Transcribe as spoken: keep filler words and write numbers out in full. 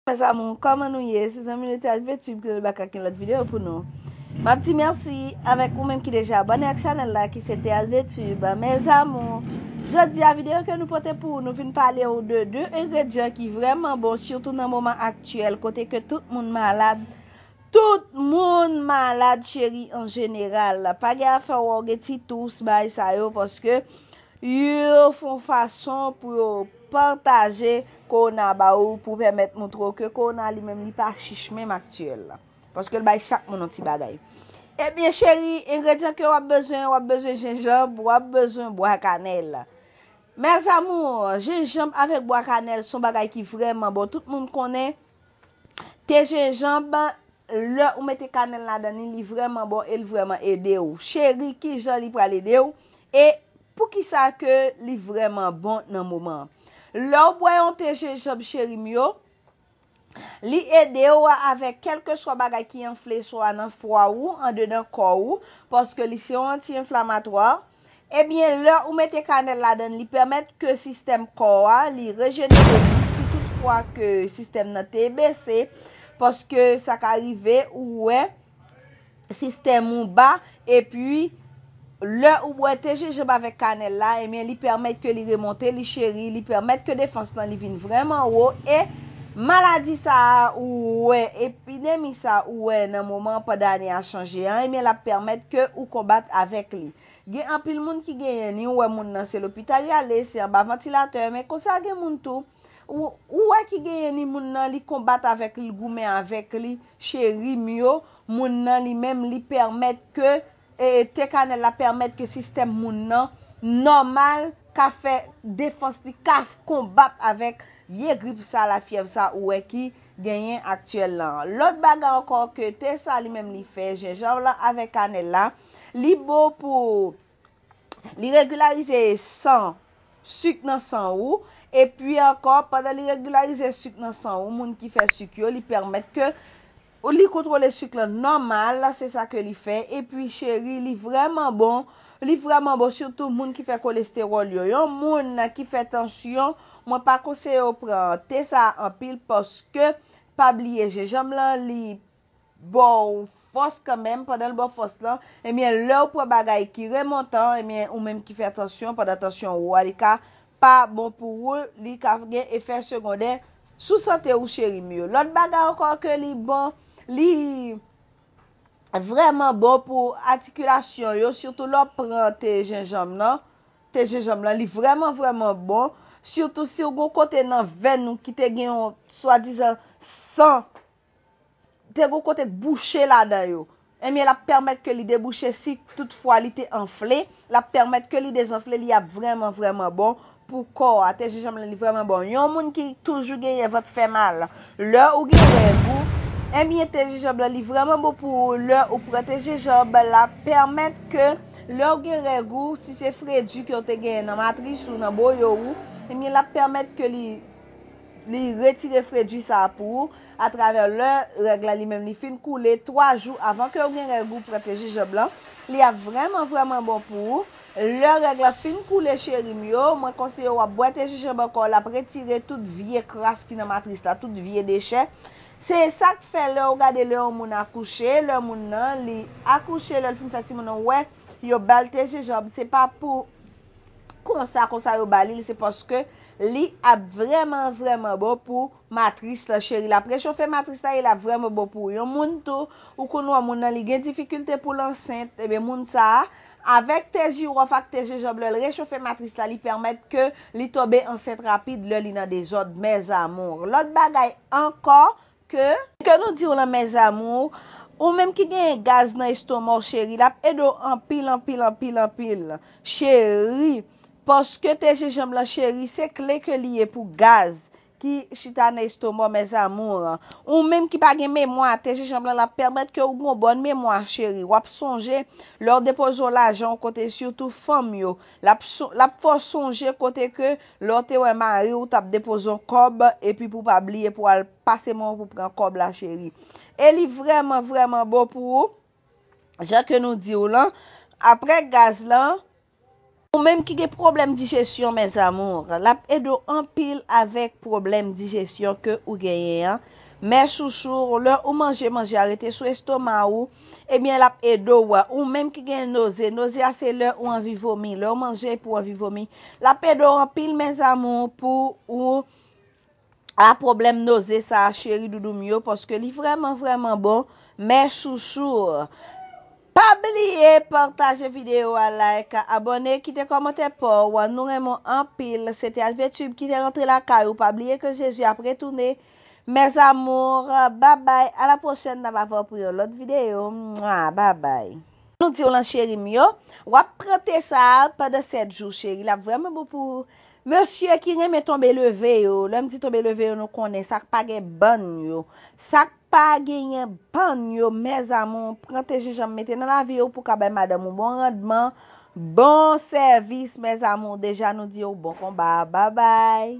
Mes amours, kòman nou ye? Se zanmi nou T H V Tube ki deblake ak yon lòt videyo pou nou. M ap di mèsi avèk ou menm ki deja abòne ak chanèl la, ki se T H V Tube. Mes amours, jodi a videyo ke nou pote pou ou, nou vin pale ou de de engredyan ki vrèman bon, sitou nan moman aktyèl, kote ke tout moun malad. Tout moun malad, cheri, an jeneral. Pa gen afè w wè w gen ti tous, bagay sa yo, paske yo fè yon fason pou yo pataje kowona ba ou, pou pèmèt montre w ke kowona li menm li pa chich menm aktyèl la. Paske l bay chak moun yon ti bagay. Ebyen, cheri, engredyan ke w ap bezwen, w ap bezwen jenjanm, w ap bezwen bwa kanèl. Mes amours, jenjanm avèk bwa kanèl se yon bagay ki vrèman bon. Tout moun konnen te jenjanm, lè ou mete kanèl ladan li, li vrèman bon e li vrèman ede w. Cheri, kijan li pral ede w? E poukisa ke li vrèman bon nan moman an? Lè w bwè yon te jenjanm, cheri m yo, li ede w avèk kèlkeswa bagay ki anfle swa nan fwa ou, andedan kò ou, paske li se yon anti-enflamatwa. Ebyen, lè ou mete kanèl ladan, li pèmèt ke sistèm kò a, li rejenere li, si toutfwa ke sistèm nan te bese, paske sa ka rive ou wè sistèm ou ba, epi lè ou bwè te jenjanm avèk kanèl la, ebyen, li pèmèt ke li remonte, li cheri, li pèmèt ke defans lan li vin vrèman wo, e maladi sa a ou wè, epidemi sa a ou wè nan moman pandan ane a chanje an, ebyen, l ap pèmèt ke ou konbat avèk li. Gen anpil moun ki genyen li, ou wè moun nan se lopital y ale, se anba vantilatè, men konsa gen moun tou, ou, ou wè ki genyen li, moun nan li konbat avèk li, li goumen avèk li, cheri m yo, moun nan li menm li pèmèt ke, e, te kanèl la pèmèt ke sistèm moun nan nòmal, ka fè defans li, ka konbat avèk vye grip sa, lafyèv sa ou wè ki genyen aktyèl lan. Lòt bagay ankò ke te sa li menm li fè, jenjanm lan avèk kanèl la, li bon pou, li regilarize san, sik nan san ou, epi ankò, pandan li regilarize sik nan san ou, moun ki fè sik yo, li pèmèt ke li kontwole sik lan nòmal, se sa ke li fè, epi cheri, li vrèman bon, li vrèman bon, sitou moun ki fè kolestewòl yo. Yon moun ki fè tansyon, mwen pa konseye w pran te sa a anpil, paske pa bliye jenjanm lan, li ba w fòs kanmenm, pandan l ba w fòs lan, ebyen, lè w pran bagay ki remontan, ebyen, ou menm ki fè tansyon, pandan tansyon ou a, li ka pa bon pou ou, li ka gen efè segondè sou sante ou, cheri m yo. Lòt bagay ankò ke li bon, li vrèman bon pou atikilasyon yo, sitou lè w pran te jenjanm nan, te jenjanm lan, li vrèman, vrèman bon, sitou si w gon kote nan venn ou ki te gen yon swadizan san, te gon kote k bouche ladan yo. Ebyen, l ap pèmèt ke li debouche si toutfwa li te anfle, l ap pèmèt ke li dezanfle, li ap vrèman, vrèman bon pou kò a. Te jenjanm lan, li vrèman bon. Yon moun ki toujou genyen vant fè mal, lè ou gen règ ou, ebyen, te jenjanm lan, li vrèman bon pou ou. Lè ou pran te jenjanm, l ap pèmèt ke lè ou gen règ ou, si se fredi ke w te genyen nan matris ou, nan boyo ou, ebyen, l ap pèmèt ke li li retire fredi sa a pou ou, atravè lè règ la li menm li fin koule, twa jou avan ke w gen règ ou, pran te jenjanm lan, li ap vrèman, vrèman bon pou ou. Lè règ la fin koule, cheri m yo, mwen konseye w ap bwè te jenjanm ankò, l ap retire tout vye kras ki nan matris la, tout vye dechè. Se sa k fè lè w gade lè yon moun akouche, lè moun nan li akouche, lè l fin fè timoun nan, w wè yo ba l te jenjanm, se pa pou konsa, konsa yo ba li l, se paske li ap vrèman, vrèman bon pou matris lan, cheri. L ap rechofe matris la e l ap vrèman bon pou ou. Yon moun tou, ou konn wè moun nan, li gen difikilte pou l ansent, ebyen, moun sa a, avèk te jiwòf ak te jenjanm, lè l rechofe matris la, li pèmèt ke li tonbe ansent rapid lè li nan dezòd, mes amours. Lòt bagay ankò, ke, ke nou di w lan, mes amours, ou menm ki genyen gaz nan estoma w, cheri, l ap ede w anpil, anpil, anpil, anpil, cheri. Paske te jenjanm lan, cheri, se kle ke li ye pou gaz ki chita nan estoma w, mes amours. Ou menm ki pa gen memwa, te jenjanm lan, l ap pèmèt ke w gon bòn memwa, cheri. W ap sonje lè w depoze w lajan yon kote, sitou fanm yo. L ap so-, l ap fè w sonje kote ke lè w te wè mari w t ap depoze yon kòb, epi pou w pa bliye pou w al pase men w pou pran kòb la, cheri. E li vrèman, vrèman bon pou ou. Jan ke nou di w lan, apre gaz lan, Ou menm ki gen pwoblèm dijesyon, mes amours, l ap ede w anpil avèk pwoblèm dijesyon ke ou genyen an. Mes chouchous, lè ou manje, manje a rete sou estoma ou, ebyen, l ap ede w. Ou menm ki gen noze, noze a se lè ou anvi vomi. Lè ou manje epi ou anvi vomi, l ap ede w anpil, mes amours, pou ou a pwoblèm noze sa a, cheri doudou m yo, paske li vrèman, vrèman bon. Mes chouchous, pa bliye pataje videyo a, like, abòne, kite kòmantè pa w. Nou renmen w anpil. Se te Alvie Tube ki te rantre lakay ou. Pa bliye ke Jezi ap retounen. Mes amours, babay, a la pwochèn, n ap avè w pou yon lòt videyo. Mwa, babay. Nou di w lan, cheri m yo, w ap pran te sa a pandan sèt jou, cheri. L ap vrèman bon pou mesye ki renmen tonbe leve yo. Lè m di tonbe leve yo, nou konnen sa k pa gen bann yo. Sa k pa genyen bann yo, mes amours, pran te jenjanm, mete nan lavi w pou ka bay madanm ou bon randman, bon sèvis, mes amours. Deja, nou di w bon konba. Babay.